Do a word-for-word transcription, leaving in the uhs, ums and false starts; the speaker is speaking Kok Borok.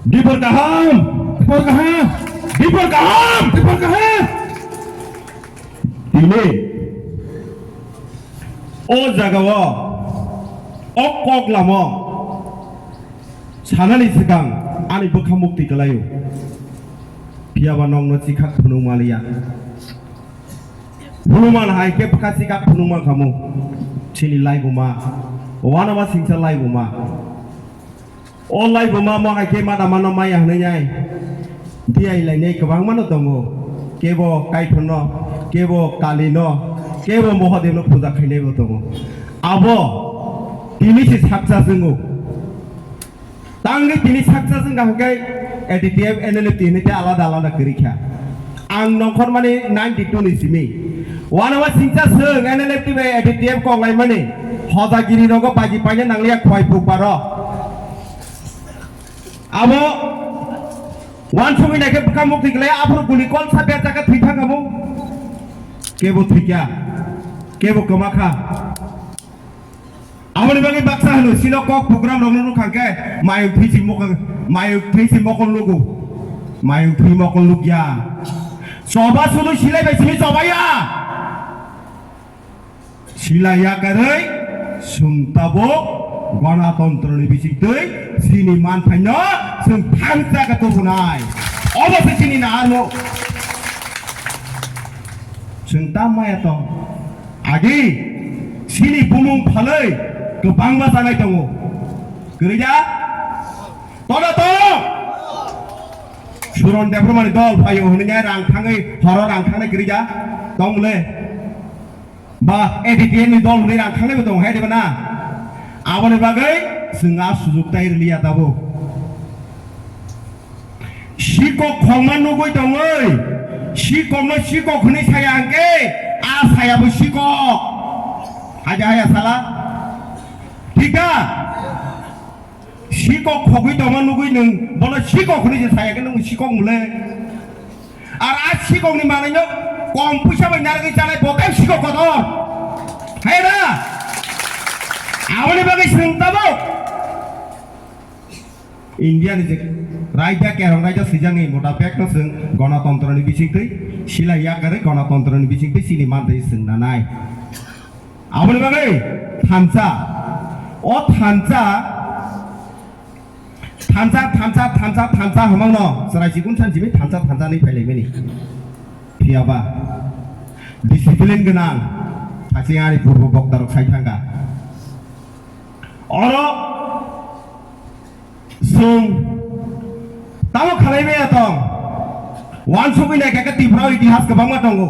Dipor kaham! Dipor kaham! Dipor kaham! Dipor kaham! Tini o jagao o kok lamo sanani swkang ani bwkha mukti kwlaio. Phiyaba nokno chikhak phunuk maliya. Phunukman hai khe bwkha chikhak phunukma khamu. Chini laibuma, wanama singsa laibuma. O laibuma mo hai khe mada mano maya hwnwi nai. Biyai lainai kwbangmano tongo. Kebo Kaiphorno, kebo Kalino, kebo Mohadevno puja khainaibo tongo. Abo tini se saksa chwngo. Tangwi tini saksa chwngkha hwnkhe A D T F, N L F T hinwi tei alada alada kwrwi kha. Ang nongkhormani ninety two ni simi. Wanama singsa chwng N L F T bai A D T F kok laimani. Hojagiri rogo baji paina nangliya khwai bukbaro. Abo wansugwi naikhe bwkha mukti glai aphuru guli kol sa berjak khe thwi thang abo. Kebo thwikya, kebo kwmakha. Aboni bagwi baksa hwno, sino kok program rokno nukha khe mayung thwi si mokol, mayung thwi si mokol nugo. Mayung thwi mokol nukya. Choba sunu silai bai simi chobaya. Silai yakarwi chwng tabuk ganatantroni bisingtwi chini manthaino chwng thansa khe tubunai. Obo se chini naharmung. Chwng tam maya tong. Agi chini bumung phalwi kwbangma chanai tongo. Kwrwi da? Tono tong! Suron Debbarmani dol phaio hwnwi rang thangwi horo rang thangnai kwrwi da? Tong le. Ba A D T F ni dol hwnwi rang thangnaibo tongo hai diba na? Aboni bagwi chwng a sujuk tai rwliya tabuk. Sikok khongma nugwi tongwi, sikokno sikok hwnwi saya hwnkhe, a sayabo sikok. Haja haya sala. Thik da? Sikok khogwi tongma nugwi nwng bono sikok hwnwi se saya khe nwng sikok mole. Ar a sikokni manwino kom puisa bai narwgwi chanai bo khe sikok kotor. Hai da? Aboni bagwi chwng tabuk. India ni je raida kerong raida swijangni mota pekno chwng gonotontroni bisingtwi silai yakarwi gonotontroni bisingtwi chini mantwi chwng nanai. Aboni bagwi thansa, o thansa, thansa, thansa, thansa, thansa hwnmano chwrai chikun sansimi thansa, thansa hwnwi phailaimani. Phiyaba discipline gwnang, thakching ani purbo boktarok sai thangkha. Oro Chwng tamo khalai maya tong. Wansugwi naikha khe Tripura o itihas kwbangma tongo.